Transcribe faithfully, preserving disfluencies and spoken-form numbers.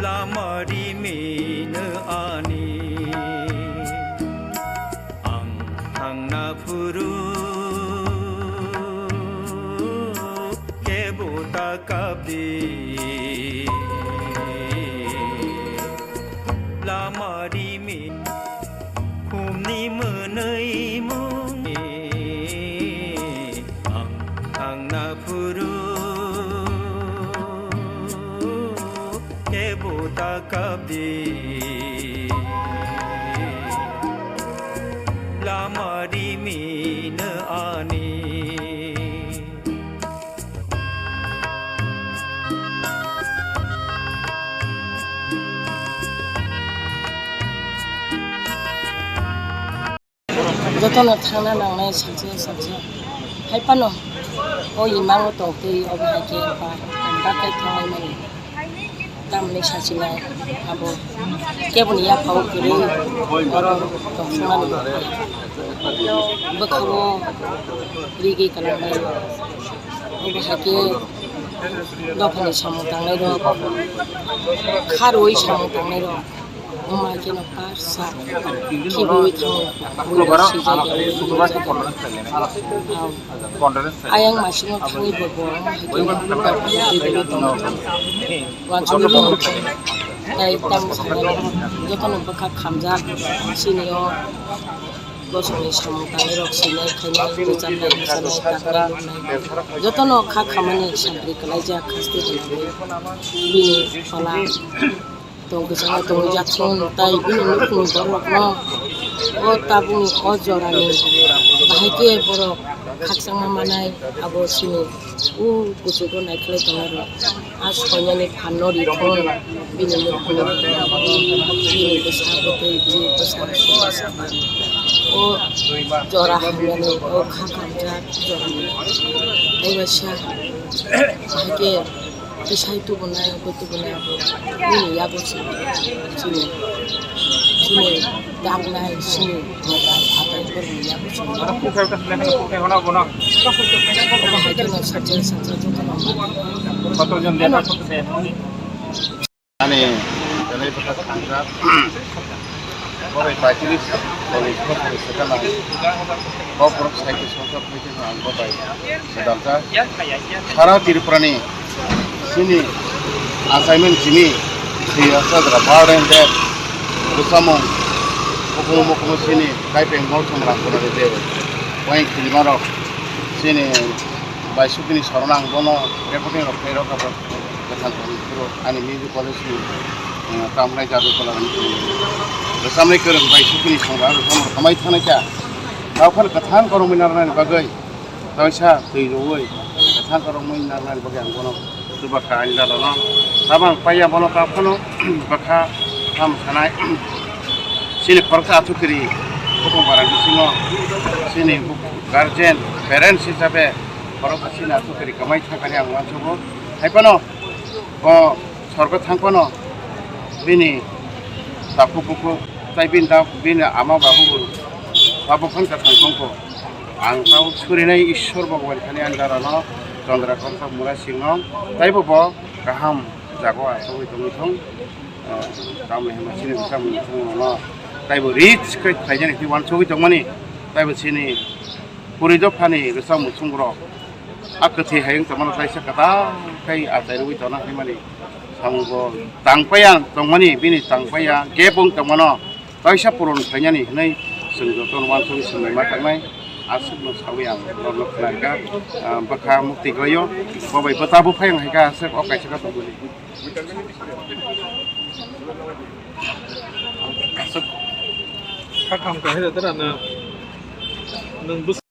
Lama rimino ani, ang thangna phuru kebo ta kapdi. Lama rimi khumni mwnwi mung ang thangna phuru kebo ta kapdi. Lama rimino ani. Jotono thangna nangnai salsa salsa. Hai phano o imango tongtwi obo hai khe ba, ba khe thangnai mani. Tamni sachinai abo keboni yaphao kwrwi oro tongthokmani. Bwkhao rigi kwlangnai. Obo hai khe dophani samung tangnairok, kharwi samung tangnairok, wngma kheno parsa khibiui thango, buino swijak ya, buino swijak ya. Ayang masingo thangwi bo bo wngma hai kheno dophani twi twi tongo. Wansugwi bo tei tamo sanai jotono bwkha khamjak chini o. Bosongni samung tangnai rok sinai khainai, rwchapnai, mwchanai, taknai, luknai, jotono kha khamani sampri kwlaijak, khasti hinwi bini phola tong kwchangma tongwi jak thung, tai bini nukhungni borokno o tabukni o jorani bahai khe borok khakchangma manai abo sini. O kuchugo naikhlai tongo, a soinani phanno rithon, bini nukhung, bini bwsa bwtwi, bini bwsa bwsa. O jora hamyani, o kha kamjak jora. Tei waisa, hai khe tisai tubunai, abo tubunai, abo bini yago se chini. Chini daknai, chini mobile, atai borokni yago chini. Obo hai kheno sajak sajak jotono. Ani belai bwkha thangjak. Bobai paitris college ni second ang. Kok borok sai khe songsa phai khe ang bobai. Sara Tripurani chini assignment chini thwi hasta jora birth and death bwsamung hukumu mukumu chini Kaipeng Moltham Rangkhona de wain khilimarok chini bai sukini sorong ang bono reporting rok khairok abo kwthang kwthang phuru ani music college ni tamnai jadu kola bwsamni kwrwng bai sukini songra rok tamai thanai kha. Tao phano kwthang korokmwi narwknani bagwi. Kaisa twi rwui kwthang kwrwngmwi narwknani bagwi ang bono chubakkha ani dadano. Tabang paiya bono kha phano bwkha ham sanai. Chini khoroksa athukiri kutung barang bisingo chini guardian, parents hisabe khoroksa chini athukiri kwmai thangkani ang uansukgo. Hai phano o sorgo thang phano bini takhuk bukhuk tei bini da-, bini ama babu tabuk phano kwthang tongkho. Ang tabuk surinai Ishwar Bhagwan thani ang darano Chandra Kanta Mura Singh no taibo bo kaham jago achugwi tongwi thung. Tamni hwnba chini bwsa muchung no taibo rich khe khlaijani khe uansugwi tongmani taibo chini puri dophani bwsa muchung rok a kwthwi hayung tongmano kaisa kwtal khai achai rwui tongna hinmani samung bo tangpaiya tongmani bini tangpaiya gap wng tongmano. Kaisa puron khlainani hwnwi chwng jotono uansugwi swngwi ma tangnai. Aswkno saui ang norokno khna rwkha, ah, bwkha mukti kwlaio, bo bai bwta buphai ang hai kha aswk o kaisa kha tongmani. Aswk kha kham kha hai da tara na nwng bwswk